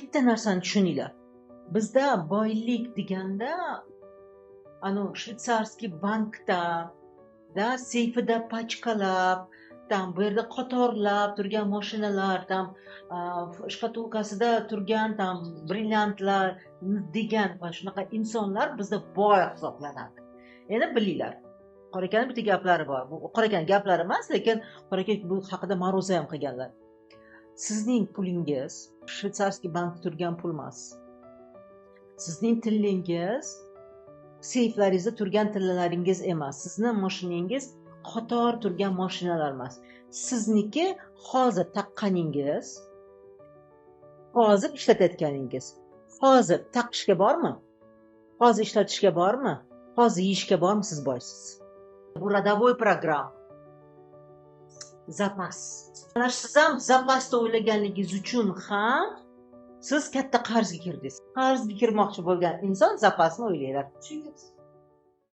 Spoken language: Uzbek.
Bitta narsani tushuninglar. Bizda boylik deganda anavi швейцарский bankda da seyfida pachkalab, там bu yerda qatorlab turgan mashinalar, там shkatulkasida turgan там brilliantlar degan va shunaqa insonlar bizda boy hisoblanadi. Endi bilinglar, Qora akani bitta gaplari bor. Bu Qora akani gaplari emas, lekin Qora aka bu haqida ma'ruza ham qilganlar. Sizning pulingiz швейцарский bankda turgan pul emas. Sizning tillangiz seyflaringizda turgan tillalaringiz emas. Sizni mashinangiz qator turgan mashinalar emas. Sizniki hozir taqqaningiz, hozir ishlatayotganingiz. Hozir taqishga bormi? Hozir ishlatishga bormi? Hozir yeyishga bormi, siz boysiz. Bu родовой программа. Zapas. Mana siz ham zapasda o'ylaganligingiz uchun ham siz katta qarzga kirdingiz. Qarzga kirmoqchi bo'lgan inson zapasni o'ylaydi. Tushunyapsiz.